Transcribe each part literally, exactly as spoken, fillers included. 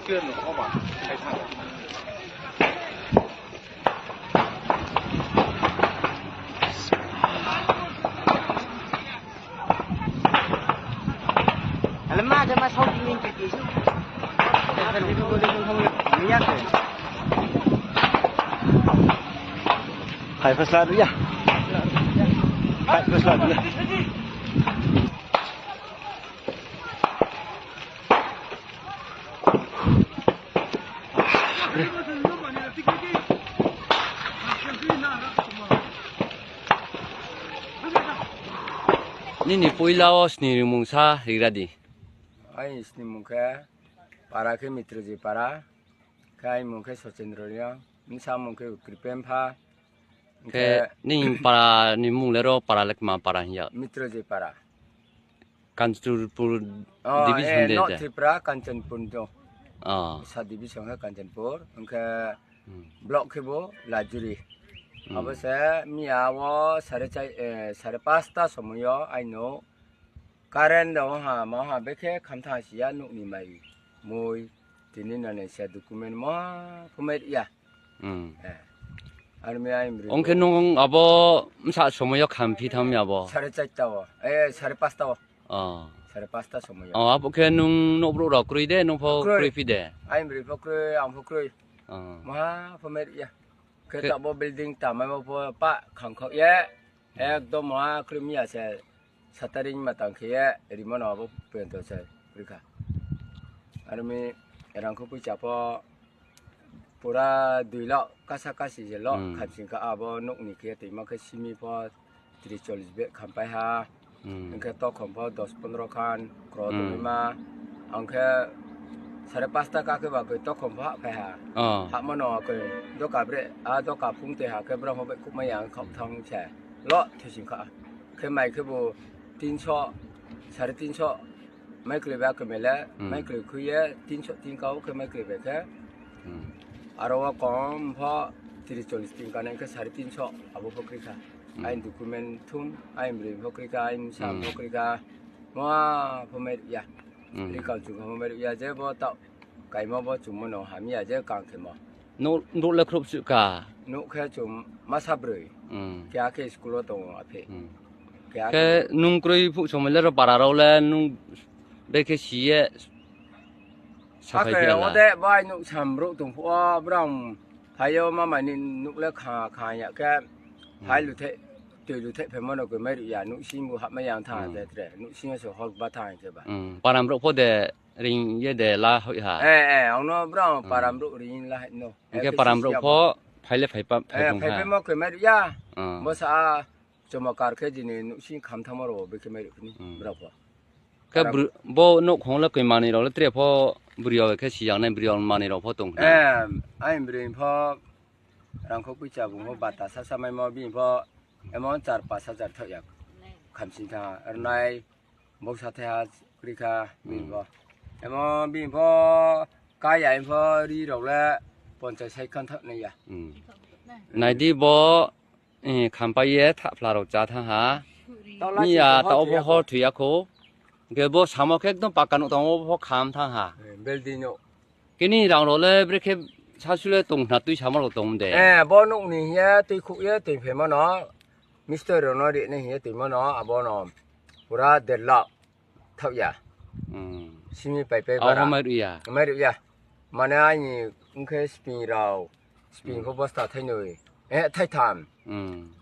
Hai, first lap ya. Hai, first lap ya. Nini poila wo sni rimung sa rigra di. Ai sni mung khe para khe Mitroji para, khe ai mung khe Sochendro Reang, bsa mung khe Kripen pha. Khe nini para ni mung le ro para le kma para hing ya? Mitroji para. Kanchanpur division de North Tripura, Kanchanpur do. Sa division khe Kanchanpur, hing khe block khe bo Lajuri. Abo se miya wo sare chai, eh, sare pasta somoi yo aino current da ha, ma ha bekhe khamtha si ya nouh ni mai mui, tini nani se document ma phumai ya. Ong khe nung abo bsa somoi yo khamphi thanng mi abo? Sare charta wo, eh, sare pasta wo. Sare pasta somoi yo. Abo khe nung nouh brouh rao kroi de, nung pho kroi phi de? Aini broi pho kroi, ang pho kroi. Maha phumai ya. Khe tabo building tamaimo pho pa khangkhaoh ye. Ekdom maha kroi mi ya se. Sataring ma tang khe ye rimo no abo pento se kroi kha. Aro mi rangkho poicha pho pura dui lakh kasa kasi se lo khamsing kha abo nouh ni khe ye toima khe simi pho tris chollis bag khampai ha. Hing khe tokhom pho dos pondro khan kro tongnaima. Ang khe sare pasta ka khe ba koi tokhom pho hahphai ha. Hahmo no koi doka bre, a doka phung te ha khe brao pho baihkhouhmai ya khaoh thanng se. Lo thoising kha. Khe mai khe bo tinso, sare tinso, mai kroi ba khe mai le, mai kroi khui ye tinso tingka wo khe mai kroi bai khe. Aro wo kom pho tris chollis tingka nai khe sare tinso abo pho kroi kha. Aini document thum, aini broi pho kroi kha, aini bsa pho kroi kha. Ma pho mai ruh ya. Ri kang chung kha pho mai ruh ya, je bo taoh kaimo bo chungmo no hamya je kang khemo. Nouh le khrouh suh ka? Nouh khe chung masa broi. Keha khe school wo tong ou aphi. Khe nung kroi phuh somoi le ro para rao le nung bekhe si ye saphai phi ya la? Ode bai nouh sam brouh tong phuh wo brang phai yo mama ni nouh le kha kha ya khe. Phai lutheh, tui lutheh phaimo no khe mai ruh ya, nouhsing bu hahmai ya thanng je tre, nouhsing yo se hor ba thanng khe ba. Param brouh pho de ring ye de la hoih ha? Ang no brang param brouh ring la hai no. Hing khe param brouh pho phai le phai pa, phai phai mo khe mai ruh ya. Bo sa a chomokar khe jini nouhsing kham thanngmo rao bekhe mai ruh phi ni brao pho. Khe bo nouhkhong le koi manoi rao le tre pho broi ya khe si ya nai, broi ya manoi rao pho tong khe. Aini broi pho rangkho poicha bung pho bata sasa maimo bini pho emon char pas hajar thaoh ya khamsing tha rnai. Bo sa thaiha kroi kha bini pho. Emon bini pho kaya pho ri rao le ponchas sai khan thaoh nai ya. Nai di bo, khampai ye thahphla rao chá thanng ha. Ni ya taoh pho hor thoi ya khou. Hing khe bo samo khe ekdom paka nouh tong ou, bo pho kham thanng ha. Khe nini rang rao le brekhe sasu le tong khna tuisamo rao tong de. Bo nouh ni hing ye tuikhouh ye tuiphaimo no, mistori rao no ri nai hing ye tuimo no, abo no pura der lakh thaoh ya. Simi paipai bara. Mai ruh ya. Mane aini ong khe sping rao, sping pho bosta thainoi, eh, thaitham.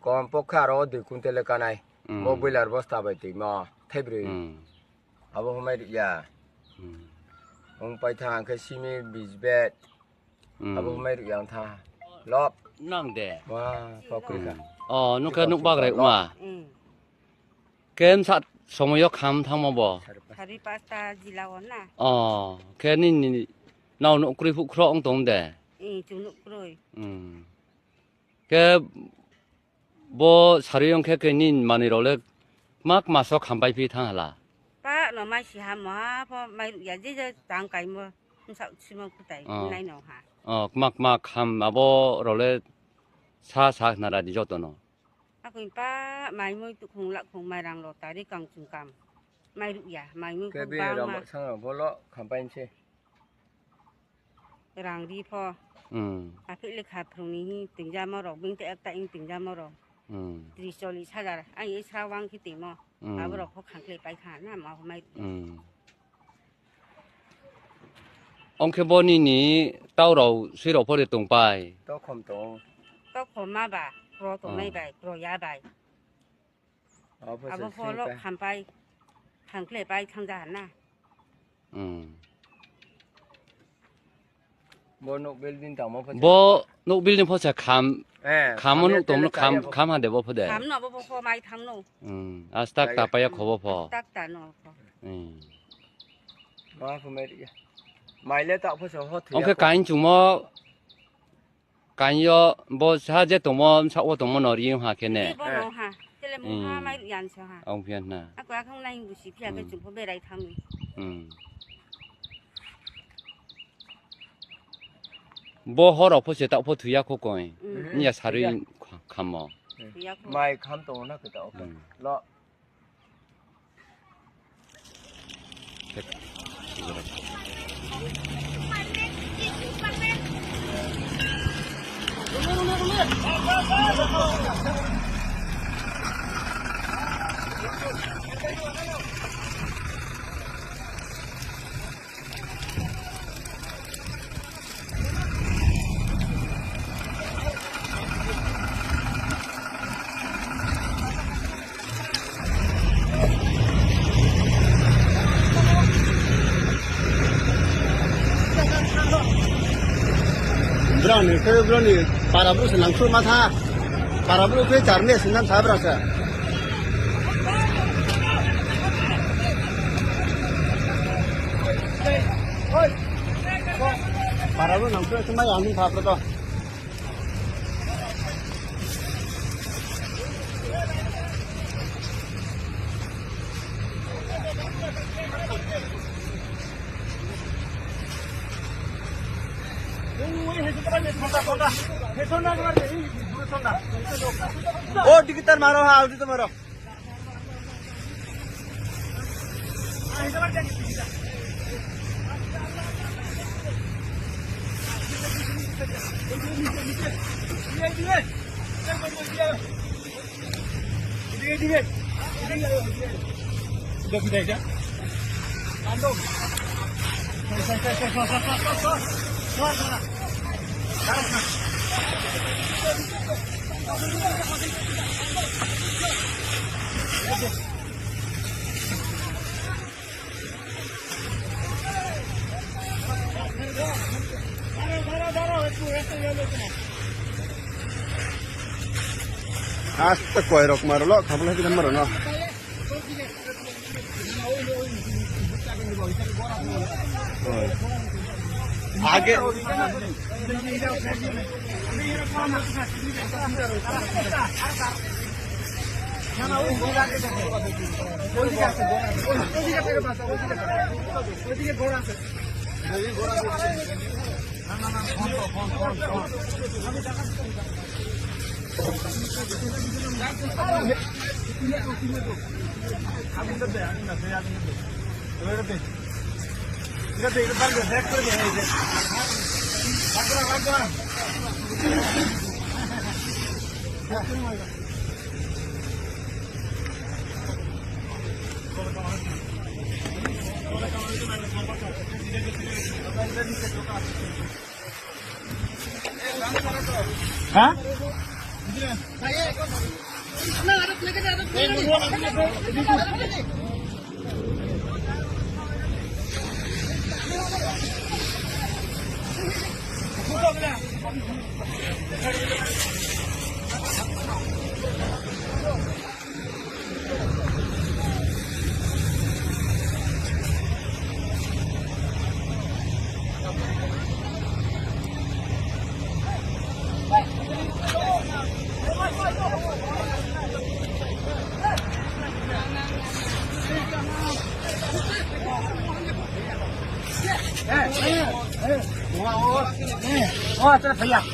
Kom pokha aro dui kuntel le kanai. Bo boiler bosta bai tuimo thaibroi. Abo pho mai ruh ya. Ong pai thanng khe simi bis bag. Abo pho mai ruh ya ong tha. Lop. Nang de. Wa, pho kroi kha. O, nung khe nouh bagrai ma. Khe bsa somoi yo kham thanngmo bo? Sari pasta jila wo na. O, khe nini nao nouh kroi phuh khroh ong tong de? Chung nouh kroi. Khe bo sari ong khe, khe nini manoi rao le kma kma so khampai phi thanng ha la? Pa no mai si ha mo ha pho mai ruh ya, je je tang kaimo bsaoh simo kutai nai no ha. O, kma kma kham abo rao le sa sa khnara di joto no. Akoi pa mai mui tukhong lakhong mairang rao tari kang chung kam. Mai ruh ya, mai mui khe bini rao ma sang rao pho lo khampai se. Rang ri pho. Hmm. Aphi lekha phrung ni hing tingjamo rao, bini te ekta hing tingjamo rao. Hmm. Tris chollis hajar, ang ye sra wang khe timo. Hmm. Abo rao pho khangkhlai pai kha na, ma pho mai. Hmm. Ong khe bo nini tau rao, sui rao pho de tong pai? Tokhom tong. Tokhom ma ba, pro tongnai bai, pro ya bai. Abo pho se abo pho sui lo pai. Kham pai, khangkhlai pai thang ja ha na. Hmm. Bo nouh building tangmo pho se. Bo nouh building pho se kham, eh, kham o kham nouh ya tong no tele kham, kaya bo. Kham ha de bo pho de. Kham no bo pho mai thang no. Hmm. Astak ta pai ya kho bo pho. Astak ta no pho. Hmm. Ma pho mai ri ya. Mai le ta pho se ho thu ya. Ong khe kho. Kain chungmo Kain yo bo sa je tongmo, bsa wo tongmo no ri ha khe ne? Bo no ha. Tele mungha mai yan sa ha. Ong phi ya na. Ako akhong nai busi phi ya khe chung pho berai thang ni. Hmm. Bo hor rao pho se taoh pho thu ya kho koi. Hmm. Ni ya sarui kha-, khamo. Thu ya kho. Mai kham tong na khe taoh pho. Hmm. Lo. Brao ni khe brao ni para brouh se nangkhruh ma tha. Para brouh khe charmi se nang sa brao se. Para brouh nangkhruh se mai ang ni pha pro to. O, diki tar maro ha, udi to maro. Asta koi rok maro lo, khamla kita maro no. Age.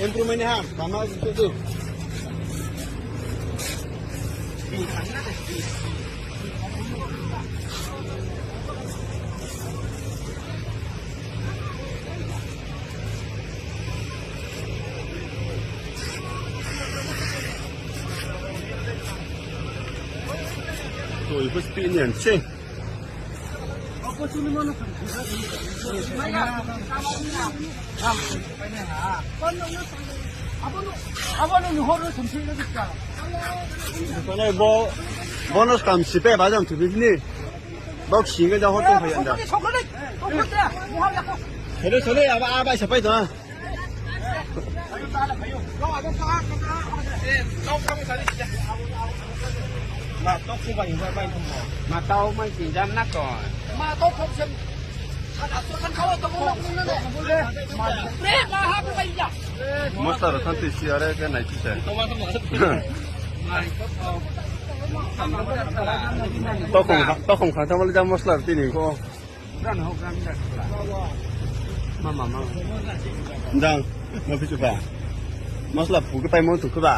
Improvement ha, mama itu tu. Oi, pus pi ni an se. Bo, bo no skam si pe ba jang tu bi ni. Bok sing ga jang ho tong phai anda. Sole, sole, aba, aba, sa pai to na. Ma tau mai sing jam na ko. Mosla rao thanng tui si are khe nai tui se. Tokhong kha, tokhong kha tamo le jang mosla rao tini kho. Jang, ma phi chuba. Mosla phu khe paimo tong khe ba.